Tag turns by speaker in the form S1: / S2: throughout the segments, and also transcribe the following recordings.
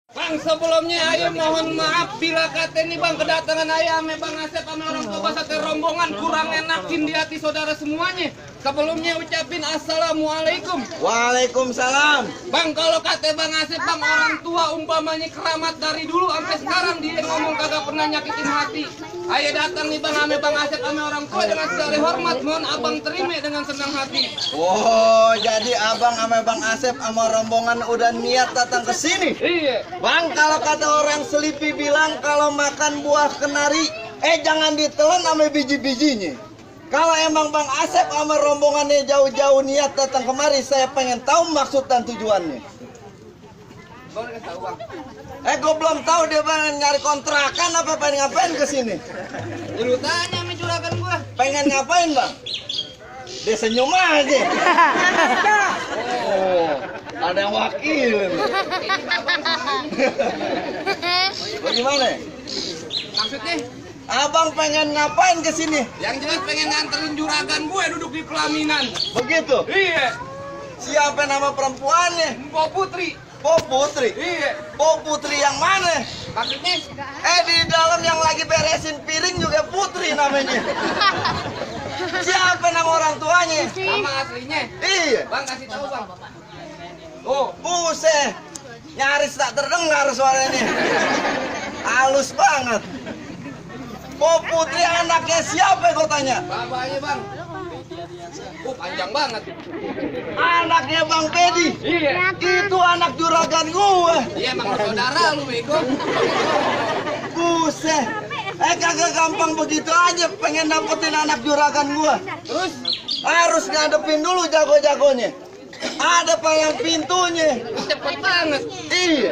S1: Bang, sebelumnya ayo mohon maaf bila kata ini bang kedatangan ayah ame bang Asep sama orang tua satu rombongan kurang enakin di hati saudara semuanya. Sebelumnya ucapin assalamualaikum.
S2: Waalaikumsalam.
S1: Bang, kalau kata bang Asep bang orang tua umpamanya keramat dari dulu sampai sekarang dia ngomong kagak pernah nyakitin hati. Ayo datang nih bang ame bang Asep ame orang tua dengan segala hormat, mohon abang terima dengan senang hati.
S2: Oh, jadi abang sama bang Asep sama rombongan udah niat datang ke sini.
S1: Iya.
S2: Bang, kalau kata orang Selipi bilang kalau makan buah kenari, jangan ditelan sama biji-bijinya. Kalau emang bang Asep sama rombongannya jauh-jauh niat datang kemari, saya pengen tahu maksud dan tujuannya.
S1: Boleh tahu bang?
S2: Gue belum tahu dia pengen nyari kontrakan apa pengen ngapain ke sini.
S1: Lu tanya sama juragan gua.
S2: Pengen ngapain bang? Dia senyum aja. Oh, ada wakil.
S1: Ini babang
S2: Bagaimana?
S1: maksudnya?
S2: Abang pengen ngapain ke sini?
S1: Yang jelas pengen nganterin juragan gue duduk di pelaminan.
S2: Begitu.
S1: Iya.
S2: Siapa nama perempuannya?
S1: Mbok Putri.
S2: Po Putri.
S1: Iya.
S2: Po Putri yang mana?
S1: Maksudnya?
S2: Di dalam yang lagi beresin piring juga Putri namanya. Siapa nama orang tuanya?
S1: Sama aslinya.
S2: Iya.
S1: Bang kasih tahu bang. Oh,
S2: Buset. Nyaris tak terdengar suaranya. Halus banget. Po Putri anaknya siapa gue tanya?
S1: bapaknya bang. Panjang banget.
S2: Anaknya Bang Pedi.
S1: Iya.
S2: Itu anak juragan gue.
S1: Iya emang saudara lu bego.
S2: Buset. Kagak gampang begitu aja pengen dapetin anak juragan gue.
S1: Terus
S2: Harus ngadepin dulu jago-jagonya. Ada palang pintunya.
S1: cepet banget.
S2: Iya.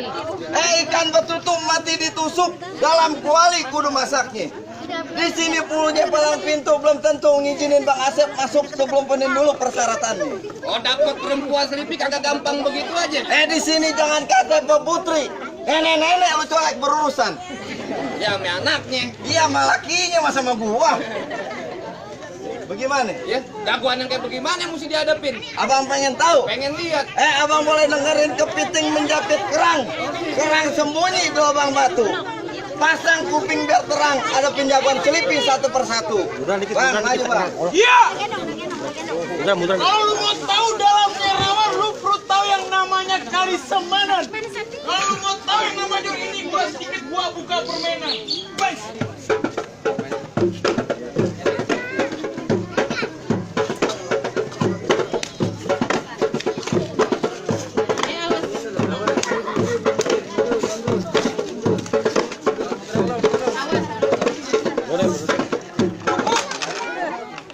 S2: Ikan betutuk mati ditusuk dalam kuali kudu masaknya. Di sini punya palang pintu belum tentu ngizinin Bang Asep masuk sebelum penuhin dulu persyaratannya.
S1: Oh dapet perempuan Selipi kagak gampang begitu aja.
S2: Di sini jangan kata Po Putri. Nenek-nenek lu colek berurusan.
S1: Ya sama anaknya.
S2: Dia sama lakinya masa sama gua. Bagaimana?
S1: Ya jagoan yang kayak bagaimana yang mesti dihadapin.
S2: Abang pengen tahu?
S1: Pengen lihat.
S2: Abang boleh dengerin kepiting menjapit kerang. Kerang sembunyi di lubang batu. Pasang kuping biar terang. Ada penjagoan Selipi satu persatu. Bang, maju bang.
S1: Iya.
S3: Kalau lu mau tahu dalam rawa, lu perlu tahu yang namanya kali semanan. Kalau lu mau tahu yang namanya ini, gua sedikit gua buka permainan. Guys.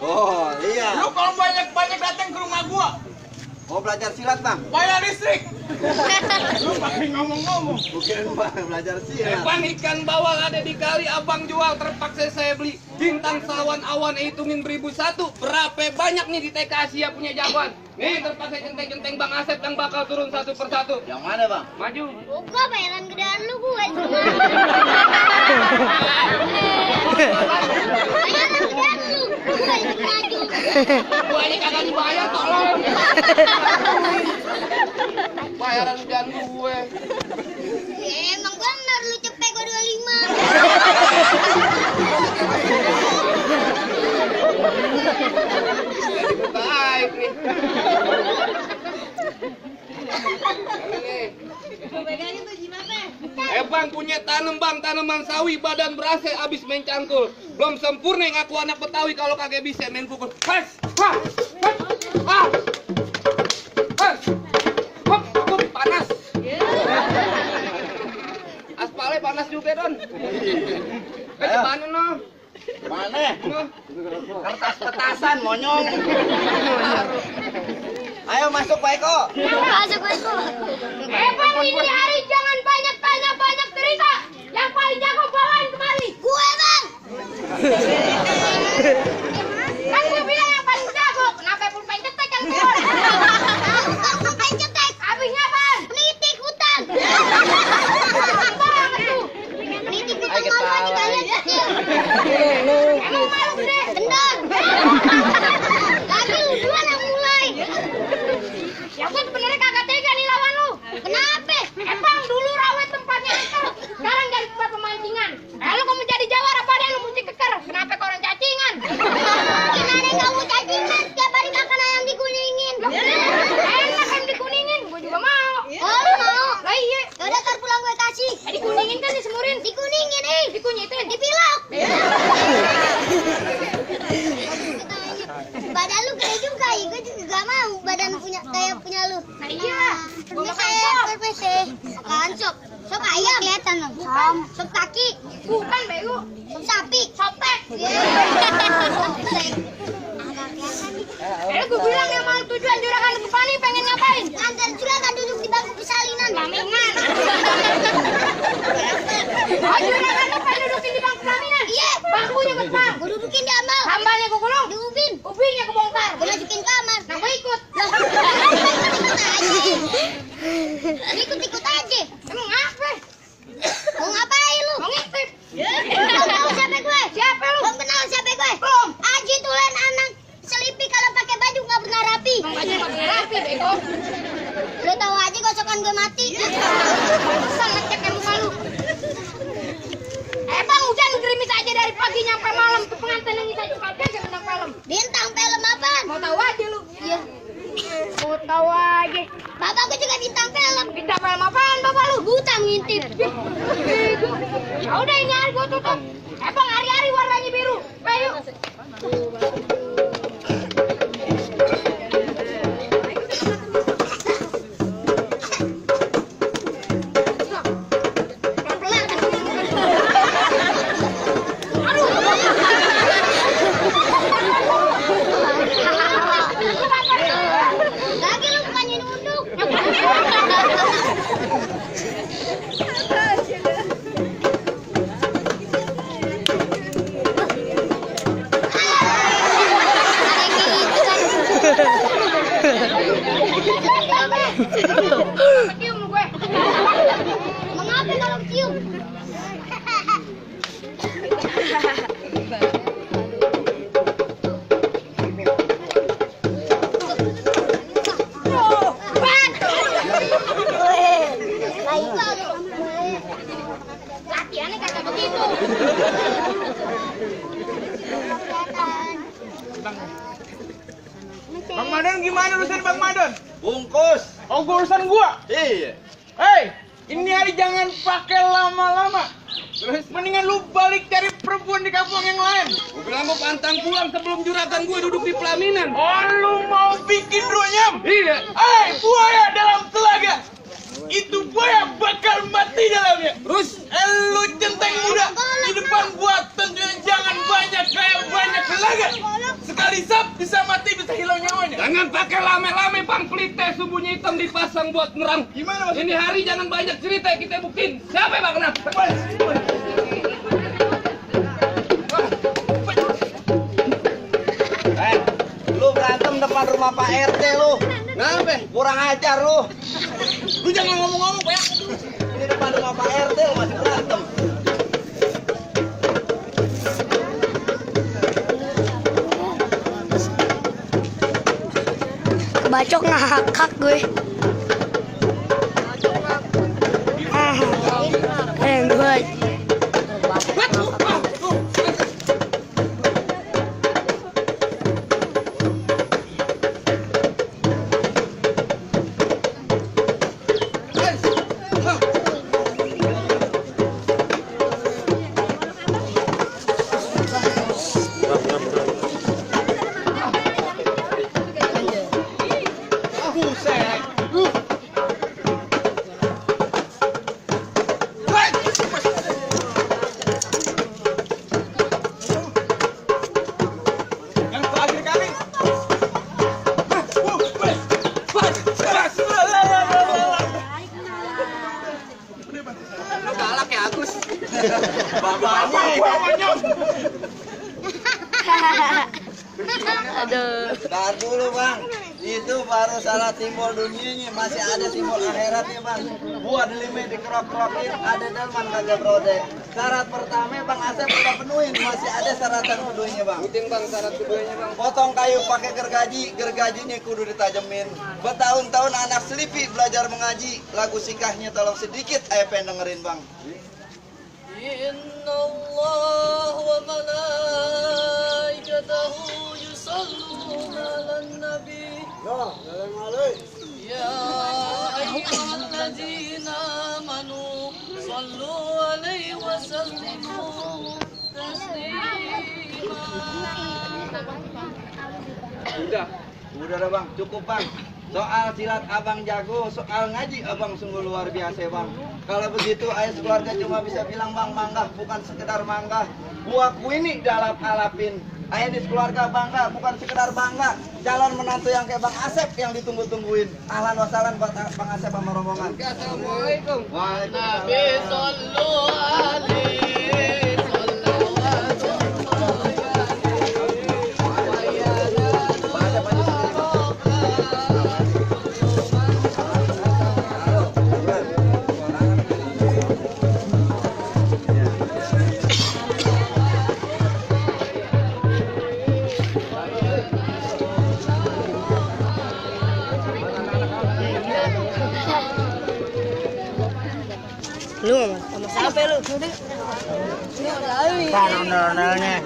S2: Oh iya.
S3: Lu kalau banyak datang ke rumah gua,
S2: Mau belajar silat bang?
S3: bayar listrik. Lu pakai ngomong-ngomong.
S2: Bukan bang, belajar silat.
S1: Bang ikan bawal ada di kali abang jual terpaksa saya beli. Bintang sawan awan hitungin beribu satu. Berapa banyak nih di TK Asia punya jagoan. Nih terpaksa centeng-centeng Bang Asep yang bakal turun satu persatu.
S2: Yang mana bang?
S1: Maju.
S4: Buka bayaran gedean lu gue. Bayaran gedean lu. Gue ikut maju.
S1: Gua ini kagak dibayar tolong. Bayaran dan gue.
S4: Ya, emang bener lu cepet gue 25.
S1: Baik nih. Bang punya bang tanaman sawi badan berasa abis main cangkul. Belum sempurna ngaku anak Betawi kalau kagak bisa main pukul. Has, ha, ha, has, hop, hop, panas. Aspalnya panas juga don. Gimana no?
S2: Mana? Kertas petasan monyong. Ayo masuk Pak Eko.
S4: Masuk Eko. Bang ini hari jangan banyak tanya banyak cerita. Yang paling jago bawain kemari. Gue bang. Kan gue bilang yang paling jago. Kenapa pulpen cetek yang keluar? Bukan pulpen cetek. Habisnya apaan? Nitik utang. Banget tuh. Nitik utang malu aja kalian kecil. Emang malu gede. Gendong. Lagi lu duluan yang mulai. Ya gue sebenarnya kagak tega nih lawan lu. Kenapa? Emang dulu rawe tempat nih semurin? Dikuningin Dikunyitin. Dipilok. Badan lu gede juga, ya gue juga gak mau badan kayak punya lu. Iya. Permisi. Apaan sop? Sop ayam. Kelihatan dong. Sop kaki. Bukan bego. Sop sapi. Sopek. Gue bilang yang mau tujuan juragan ke Pani pengen ngapain? Antar juragan duduk di bangku persalinan. Mamingan. Oh juragan lu pengen dudukin di bangku pelaminan? Iya. Bangkunya ke depan. Gue dudukin di ambal. Ambalnya gue gulung. Di ubin. Ubinnya ke bongkar. Gue masukin kamar. Nah gue ikut. Ikut aja. Emang apa? Mau ngapain lu? Mau ngintip. Belum tahu siapa gue? Siapa lu? Belum kenal siapa gue? Belum. Aji tulen anak selipi kalau pakai baju nggak pernah rapi. Baju pakai rapi, bego. Lu tahu aja gosokan gue mati. Sangat cek yang muka lu. Bang, hujan gerimis aja dari pagi nyampe malam. Tuh pengantin yang kita juga aja menang film. Bintang film apa? Mau tahu aja lu? Iya. Mau tahu aja. Bapak gue juga bintang film. Bintang film apaan bapak lu? Buta ngintip. Ya udah ini hari gue tutup. Bang, hari-hari warnanya biru. Ayo. Cium gue. Mengapa kalau cium? Latihannya kata begitu.
S3: Bang Madon gimana urusan Bang Madon?
S2: Bungkus.
S3: Oh, gua urusan gua.
S2: Iya.
S3: Hei, ini hari jangan pakai lama-lama. Terus mendingan lu balik cari perempuan di kampung yang lain.
S1: Gue bilang gue pantang pulang sebelum juragan gue duduk di pelaminan.
S3: Oh, lu mau bikin runyam?
S1: Iya.
S3: Hei, buaya dalam telaga. Itu buaya bakal mati dalamnya.
S1: Terus
S3: Lu centeng muda di depan gua tentunya jangan banyak kayak banyak telaga. Sekali sap bisa mati bisa hilang nyawanya.
S1: jangan pakai lame-lame bang pelite subuhnya hitam dipasang buat nerang.
S3: Gimana mas?
S1: Ini hari jangan banyak cerita kita buktiin. Siapa bang kenapa?
S2: Lu berantem depan rumah Pak RT lu.
S1: Kenapa?
S2: Kurang ajar lu.
S3: Lu jangan ngomong-ngomong ya.
S2: Ini depan rumah Pak RT lu masih berantem.
S4: Bacok ngakak gue. Gue.
S3: Yang terakhir kali.
S1: Lu galak ya Agus.
S3: Bapaknya.
S2: Tahan dulu bang. Itu baru salah simbol dunianya, masih ada simbol akhiratnya bang. Buat lima dikerok-kerokin, ada delman kagak brode. Syarat pertama bang Asep udah penuhin, masih ada syaratan keduanya bang.
S1: Putin bang syarat keduanya bang.
S2: Potong kayu pakai gergajinya kudu ditajemin. Bertahun-tahun anak selipi belajar mengaji, lagu sikahnya tolong sedikit ayo pengen dengerin bang.
S5: Inna Allah wa malaikatahu yusalluna 'alan nabi. Ya ayyuhalladzina amanu sallu 'alaihi وسلموا تسليما.
S2: Udah dah bang, cukup bang. Soal silat abang jago, soal ngaji abang sungguh luar biasa bang. Kalau begitu ayah keluarga cuma bisa bilang bang bangga, bukan sekedar bangga. Buahku ini dalam alapin. Ayah di keluarga bangga, bukan sekedar bangga. Calon menantu yang kayak Bang Asep yang ditunggu-tungguin. Ahlan wa sahlan buat Bang Asep sama rombongan.
S1: Assalamualaikum.
S5: Nabi sallu alaihi
S4: Lu sama siapa lu?
S2: Ondel-ondelnya.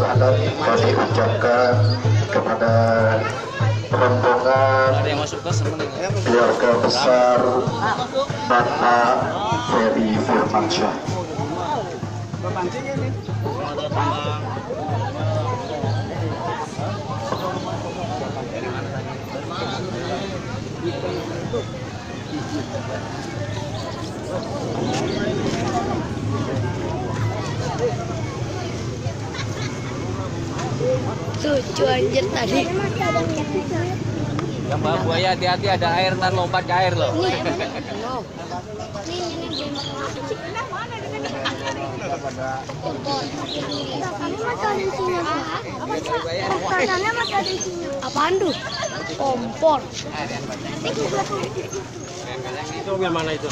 S6: Adat kami ucapkan kepada rombongan keluarga besar Bapak Ferry Firmansyah.
S4: Lucu anjir tadi.
S1: Yang bawa buaya hati-hati, ada air ntar lompat ke air loh.
S4: Apaan tuh? Kompor.
S3: Itu yang mana itu?